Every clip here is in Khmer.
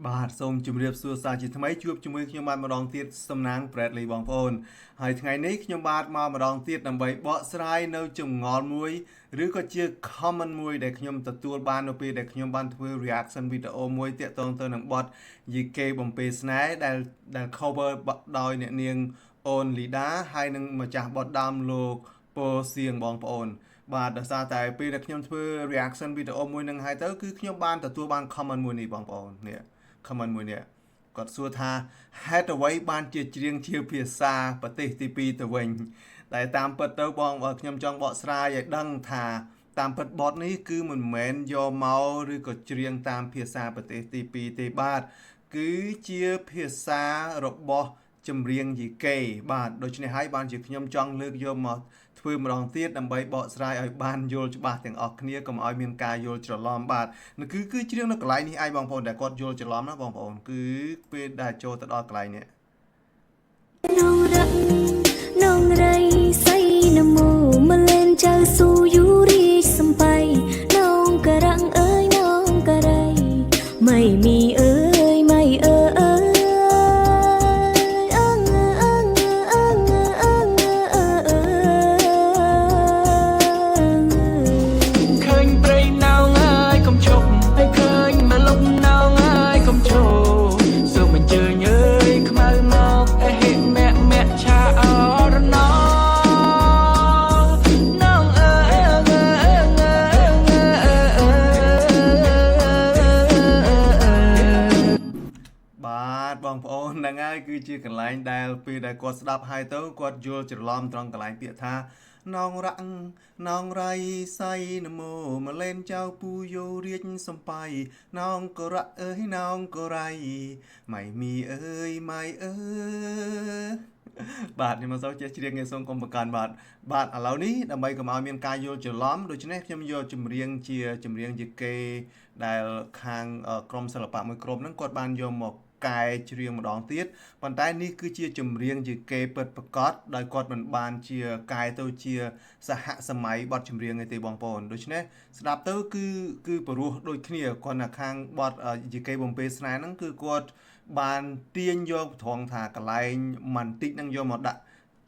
បាទសូមជម្រាបសួរសាជាថ្មីជួបជាមួយខ្ញុំបាទម្ដងទៀតសំណាង Bradley បងប្អូនហើយថ្ងៃនេះខ្ញុំបាទមកម្ដងទៀតដើម្បីបកស្រាយនៅចម្ងល់មួយឬក៏ជា comment មួយដែលខ្ញុំទទួលបាននៅពេលដែលខ្ញុំបានធ្វើ reaction វីដេអូមួយទាក់ទងទៅនឹងបទយីកេបំពេស្នេហ៍ដែល cover ដោយអ្នកនាងអូនលីដាហើយនិងម្ចាស់បទដើមលោកពោសៀងបងប្អូន បាទដោយសារតែពេលដែលខ្ញុំធ្វើ reaction វីដេអូមួយនឹងហើយទៅគឺខ្ញុំបានទទួលបាន comment មួយនេះបងប្អូននេះ comment មួយនេះគាត់សួរថាហេតុអ្វីបានជាច្រៀងជាភាសាប្រទេសទី2ទៅវិញតែតាមពិតទៅបងបើខ្ញុំចង់បកស្រាយឲ្យដឹងថាតាមពិតបទនេះគឺមិនមែនយកមកឬក៏ច្រៀងតាមភាសាប្រទេសទី2ទេបាទគឺជាភាសារបស់ចម្រៀងយីកេបាទដូច្នេះហើយបានជាខ្ញុំចង់លើកយកមកធ្វើម្ដងទៀតដើម្បីបកស្រាយឲ្យបានយល់ច្បាស់ទាំងអស់គ្នាកុំឲ្យមានការយល់ច្រឡំបាទគឺច្រៀងនៅកន្លែងនេះឯងបងប្អូនដែលគាត់យល់ច្រឡំណាបងប្អូនគឺពេលដែលចូលទៅដល់កន្លែងនេះ នងរ៉ាក់នងរៃសៃនមោមលែនចៅស៊ូយូរីសំបៃនងការ៉ាំងអើយនងការៃไม่มีเอ้ยไม่เออเอ้ยเอิงเอิงเอิงเอิงเอิงเอิง ឃើញព្រៃណោងអើយកុំឈប់ហើយឃើញមកលុបណោងអើយកុំឈប់សូមអញ្ជើញអើយខ្មៅមកអេហេមៈមៈឆាអរណងនងអើអើអើអើអើអើអើ បាទបងប្អូនហ្នឹងហើយគឺជាកន្លែងដែលពេលដែលគាត់ស្ដាប់ហើយទៅគាត់យល់ច្រឡំត្រង់កន្លែងពាក្យថានងរ៉ាក់នងរៃសៃនមោមលែនចៅពូយោរាជសំបៃនងក៏រ៉ាក់អើយនងក៏រៃម៉ៃមីអើយម៉ៃអើយបាទខ្ញុំមិនសូវចេះច្រៀងទេសូមកុំប្រកាន់បាទបាទឥឡូវនេះដើម្បីកុំឲ្យមានការយល់ច្រឡំដូច្នេះខ្ញុំយកចម្រៀងជាចម្រៀងជាគេដែលខាងក្រុមសិល្បៈមួយក្រុមហ្នឹងគាត់បានយកមកកែច្រៀងម្ដងទៀតប៉ុន្តែនេះគឺជាចម្រៀងជាគេពិតប្រាកដដោយគាត់មិនបានជាកែទៅជាសហសម័យបទចម្រៀងឯទេបងប្អូនដូច្នេះស្ដាប់ទៅគឺព្រោះដូចគ្នាគាត់នៅខាងបទយីកេបំពេស្នេហ៍ហ្នឹងគឺគាត់បានទាញយកត្រង់ថាកន្លែងម៉ាន់តិចហ្នឹងយកមកដាក់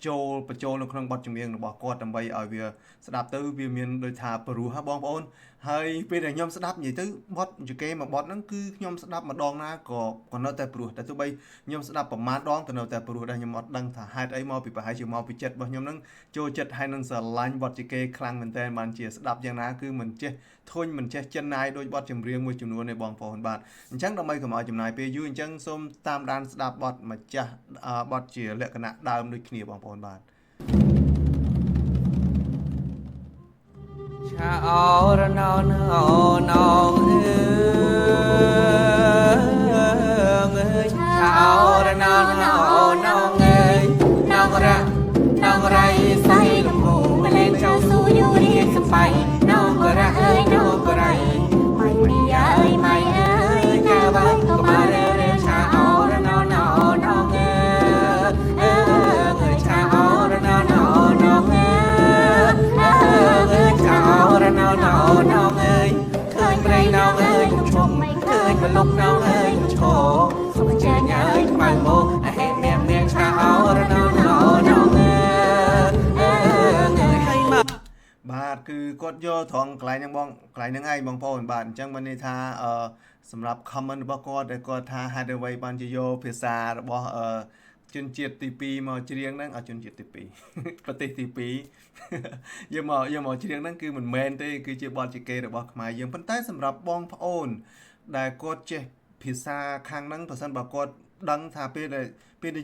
ចូលបញ្ចូលនៅក្នុងបទចម្រៀងរបស់គាត់ដើម្បីឲ្យវាស្ដាប់ទៅវាមានដូចថាព្រោះហ៎បងប្អូនហើយពេលដែលខ្ញុំស្ដាប់និយាយទៅបទយីកេមួយបទហ្នឹងគឺខ្ញុំស្ដាប់ម្ដងណាក៏នៅតែព្រោះតែទោះបីខ្ញុំស្ដាប់ប្រមាណដងក៏នៅតែព្រោះដែរខ្ញុំអត់ដឹងថាហេតុអីមកពីប្រហែលជាមកពីចិត្តរបស់ខ្ញុំហ្នឹងចូលចិត្តហើយនឹងស្រឡាញ់បទយីកេខ្លាំងមែនតើបានជាស្ដាប់យ៉ាងណាគឺមិនចេះធុញមិនចេះចិនណាយដោយបទចម្រៀងមួយចំនួននៃបងប្អូនបាទអញ្ចឹងដើម្បីកុំឲ្យចំណាយពេលយូរអញ្ចឹងសូមតាមដានស្ដាប់បទម្ចាស់បទជាលក្ខណៈដើមដូចគ្នាបងប្អូនបាទ ឆាអរណោណោណងអើយឆាអរណោណោណងអើយណងរ៉ាណងរៃសៃលំមមលែនចៅស៊ូយូរៀនសំបៃណងក៏រ៉ាអើយណងក៏រៃ ไม่มีเอ้ยไม่เอ้ย កែវក៏មករេរេឆាអរណោណោណងអើអើយឆាអរណោណោណងអើអើយឆាអរណោណោណងអើយឃើញព្រៃណងអើយកុំឈប់ឃើញមលុបណងអើយកុំឈរសូមអញ្ជើញអើយខ្មៅមកអហេមៀមៀងឆាអរណោណោណងអើអើយហើយមក បាទគឺគាត់យកត្រង់កន្លែងហ្នឹងបងកន្លែងហ្នឹងឯងបងប្អូនបាទអញ្ចឹងបានន័យថាអឺសម្រាប់ comment របស់គាត់ដែលគាត់ថាហេតុអ្វីបានជាយកភាសារបស់អឺជនជាតិទី2មកច្រៀងហ្នឹងអត់ជនជាតិទី2 ប្រទេសទី2 យកមកច្រៀងហ្នឹងគឺមិនមែនទេគឺជាបទជាគេរបស់ខ្មែរយើងប៉ុន្តែសម្រាប់បងប្អូន ដែលគាត់ចេះភាសាខាងហ្នឹងប្រសិនបើគាត់ដឹងថាពេលដែល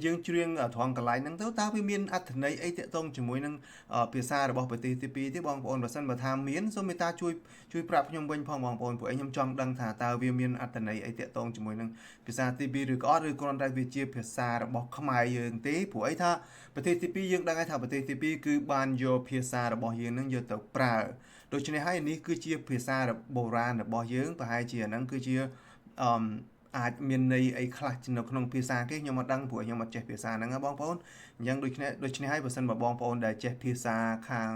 យើងច្រៀងត្រង់កន្លែងហ្នឹងទៅតើវាមានអត្ថន័យអីទាក់ទងជាមួយនឹងភាសារបស់ប្រទេសទី2ទេបងប្អូនប្រសិនបើថាមានសូមមេត្តាជួយជួយប្រាប់ខ្ញុំវិញផងបងប្អូនព្រោះអីខ្ញុំចង់ដឹងថាតើវាមានអត្ថន័យអីទាក់ទងជាមួយនឹងភាសាទី2ឬក៏អត់ឬគ្រាន់តែវាជាភាសារបស់ខ្មែរយើងទេព្រោះអីថាប្រទេសទី2យើងដឹងហើយថាប្រទេសទី2គឺបានយកភាសារបស់យើងនឹងយកទៅប្រើដូច្នេះហើយនេះគឺជាភាសាបុរាណរបស់យើងប្រហែលជាអាហ្នឹងគឺជាអឺអាចមានន័យអីខ្លះនៅក្នុងភាសាគេខ្ញុំអត់ដឹងព្រោះខ្ញុំអត់ចេះភាសាហ្នឹងណាបងប្អូនអញ្ចឹងដូច្នេះហើយបើសិនបើបងប្អូនដែលចេះភាសាខាង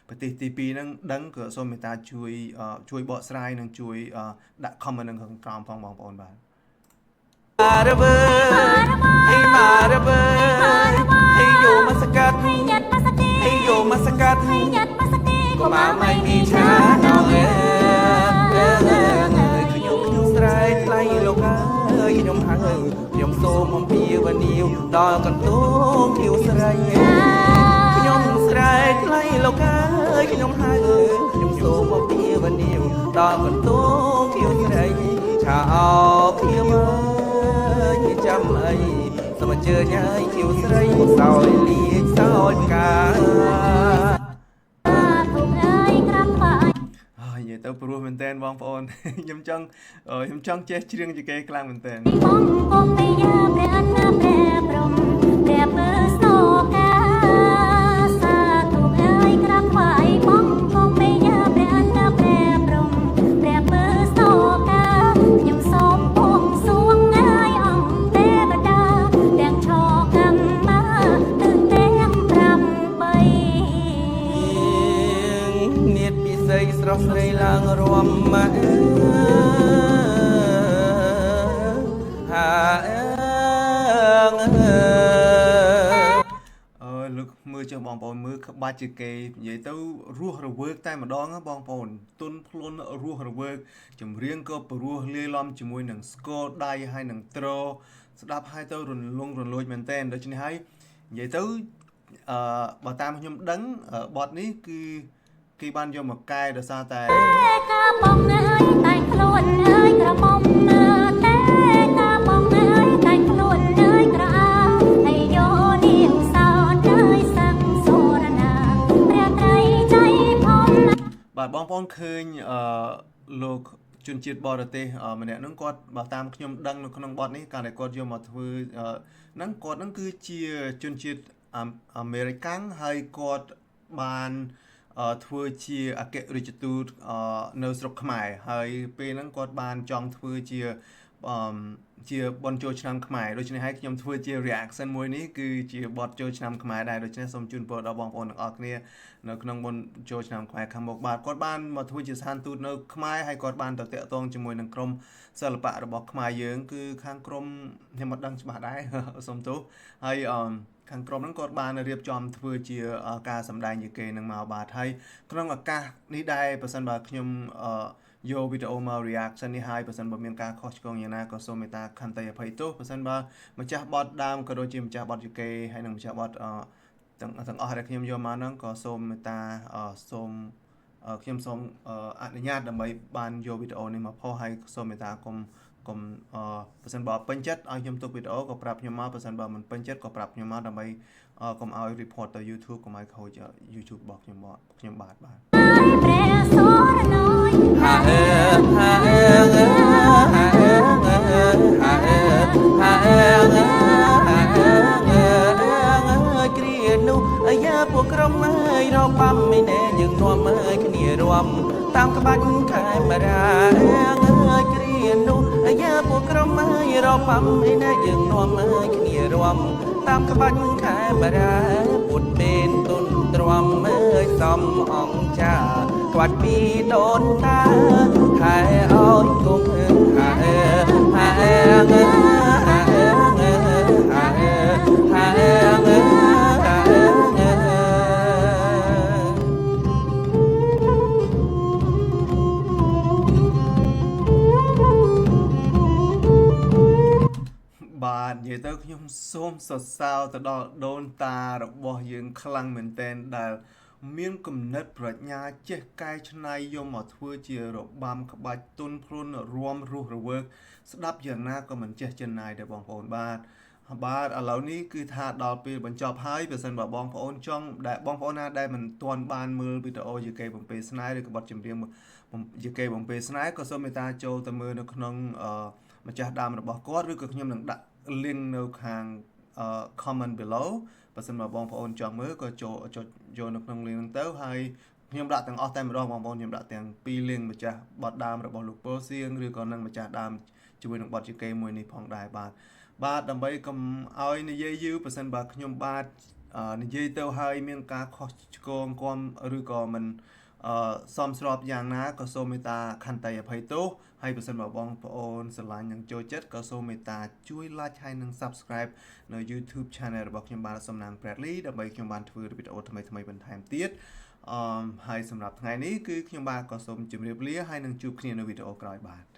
ប្រទេសទី2ហ្នឹងដឹងក៏សូមមេត្តាជួយជួយបកស្រាយនិងជួយដាក់ comment នៅខាងក្រោមផងបងប្អូនបាទ។ រវើហេមារវើហេយោមកសកាត់ ញាត់មកសកេ ហេយោមកសកាត់ ញាត់មកសកេ កុមារមិនមីឆាណងអើអើខ្ញុំខ្ញុំស្រែកថ្លៃលោកអើយខ្ញុំហៅខ្ញុំសូមអំពាវនាវដល់កន្ទងខៀវស្រីខ្ញុំស្រែកថ្លៃលោកអើយខ្ញុំហៅខ្ញុំសូមអំពាវនាវដល់កន្ទងខៀវស្រីឆាអោខៀវអើយចាំអីសូមអញ្ជើញឲ្យខៀវស្រីសោយលាជសោយផ្កា ធំអើយក្រាបថ្វាយ ហើយនិយាយទៅព្រោះមែនតើបងប្អូន ខ្ញុំចង់ខ្ញុំចង់ចេះច្រៀងជាគេខ្លាំងមែនតើ បងគុំពយាព្រះអនាព្រះព្រំព្រះពើស្នោកាសាធុអើយក្រាបថ្វាយបងគុំពយាព្រះអនាព្រះព្រំព្រះពើស្នោកាខ្ញុំសូមពងសួងអើយអង្គទេវតាទាំងឆកម្មមាទិទាំង8 នាតពិសីស្រស់ស្រីឡើងរំមកហាអើ អើយលោកមើលចុះបងប្អូនមើលក្បាច់ជាគេនិយាយទៅរស់រវើកតែម្ដងណាបងប្អូនទុនភ្លុនរស់រវើកចម្រៀងក៏ព្រោះលាយឡំជាមួយនឹងស្គរដៃហើយនឹងទ្រស្ដាប់ហើយទៅរលងរលួចមែនតែនដូច្នេះហើយនិយាយទៅអឺបើតាមខ្ញុំដឹងបទនេះគឺគេបានយកមកកែដោយសារតែ កាបងអើយតែងខ្លួនអើយក្រមុំណាតែកាបងអើយតែងខ្លួនអើយក្រអាហើយយោនាងសោនអើយសੰសូរណាព្រះត្រៃចៃផង បាទបងប្អូនឃើញអឺលោកជនជាតិបរទេសម្នាក់ហ្នឹងគាត់បើតាមខ្ញុំដឹងនៅក្នុងបទនេះកាលដែលគាត់យកមកធ្វើហ្នឹងគាត់ហ្នឹងគឺជាជនជាតិអាមេរិកាំងហើយគាត់បានធ្វើជាអគ្គរដ្ឋទូតនៅស្រុកខ្មែរហើយពេលហ្នឹងគាត់បានចង់ធ្វើជាអឺជាបនចូលឆ្នាំខ្មែរដូច្នេះហើយខ្ញុំធ្វើជា reaction មួយនេះគឺជាបទចូលឆ្នាំខ្មែរដែរដូច្នេះសូមជូនពរដល់បងប្អូនទាំងអស់គ្នានៅក្នុងបុណ្យចូលឆ្នាំខ្មែរខាងមុខបាទគាត់បានមកធ្វើជាស្ថានទូតនៅខ្មែរហើយគាត់បានទៅតាក់ទងជាមួយនឹងក្រុមសិល្បៈរបស់ខ្មែរយើងគឺខាងក្រុមខ្ញុំមិនដឹងច្បាស់ដែរ សូមទោសហើយអឺខាងក្រុមហ្នឹងគាត់បានរៀបចំធ្វើជាការសម្ដែងយីគេនឹងមកបាទហើយក្នុងឱកាសនេះដែរប្រសិនបើខ្ញុំអឺយកវីដេអូមក reaction នេះហើយប្រសិនបើមានការខុសឆ្គងយ៉ាងណាក៏សូមមេត្តាខន្តីអភ័យទោសប្រសិនបើម្ចាស់បទដើមក៏ដូចជាម្ចាស់បទយីគេហើយនិងម្ចាស់បទអឺទាំងទាំងអស់ដែលខ្ញុំយកមកហ្នឹងក៏សូមមេត្តាសូមខ្ញុំសូមអនុញ្ញាតដើម្បីបានយកវីដេអូនេះមកផុសហើយសូមមេត្តាកុំកុំអឺប្រសិនបើពេញចិត្តឲ្យខ្ញុំទុកវីដេអូក៏ប្រាប់ខ្ញុំមកប្រសិនបើមិនពេញចិត្តក៏ប្រាប់ខ្ញុំមកដើម្បីកុំឲ្យ report ទៅ YouTube កុំឲ្យខូច YouTube របស់ខ្ញុំខ្ញុំបាទបាទ ព្រះសូរណយ ហាអើហាអើហាអើហាអើហាអើហាអើអើគ្រានោះអាយ៉ាពួកក្រុមអើយរបាំមីណែយើងនាំអើយគ្នារំតាមក្បាច់ខេមរាអើយគ្រានោះអាយ៉ាពួកក្រុមអើយរបាំមីណែយើងនាំអើយគ្នារំតាមក្បាច់ខេមរាពុតពេនទុនទ្រាំអើយសំអង្គចាក្បាច់ពីដូនតាថែអោយគុំហាអើហាអើហាអើហាអើហាអើហាអើ បាទនិយាយទៅខ្ញុំសូមសរសើរទៅដល់ដូនតារបស់យើងខ្លាំងមែនទែនដែលមានគំនិតប្រាជ្ញាចេះកែច្នៃយកមកធ្វើជារបាំក្បាច់ទុនភ្លុនរាំរស់រវើកស្ដាប់យ៉ាងណាក៏មិនចេះចិនណាយដែរបងប្អូនបាទបាទឥឡូវនេះគឺថាដល់ពេលបញ្ចប់ហើយបើសិនបើបងប្អូនចង់ដែលបងប្អូនណាដែលមិនទាន់បានមើលវីដេអូយីកេបំពេស្នេហ៍ឬក៏បទចម្រៀងយីកេបំពេស្នេហ៍ក៏សូមមេត្តាចូលទៅមើលនៅក្នុងអឺម្ចាស់ដើមរបស់គាត់ឬក៏ខ្ញុំនឹងដាក់ link នៅខាង comment below បើសិនបើបងប្អូនចង់មើលក៏ចូលចុចយកនៅក្នុង link ហ្នឹងទៅហើយខ្ញុំដាក់ទាំងអស់តែម្ដងបងប្អូនខ្ញុំដាក់ទាំងពីរ link ម្ចាស់បទដើមរបស់លោកពលសៀងឬក៏នឹងម្ចាស់ដើមជាមួយនឹងបទជាគេមួយនេះផងដែរបាទបាទដើម្បីកុំឲ្យនិយាយយូរបើសិនបើខ្ញុំបាទនិយាយទៅហើយមានការខុសឆ្គងគំឬក៏មិន អឺសមស្របយ៉ាងណាក៏សូមមេត្តាខន្តីអភ័យទោសហើយបើសិនបើបងប្អូនស្រឡាញ់និងចូលចិត្តក៏សូមមេត្តាជួយ like ហើយនិង Subscribe នៅ YouTube Channel របស់ខ្ញុំបាទសំណាង Bradley ដើម្បីខ្ញុំបានធ្វើវីដេអូថ្មីៗបន្ថែមទៀតអឺហើយសម្រាប់ថ្ងៃនេះគឺខ្ញុំបាទក៏សូមជម្រាបលាហើយនឹងជួបគ្នានៅវីដេអូក្រោយបាទ។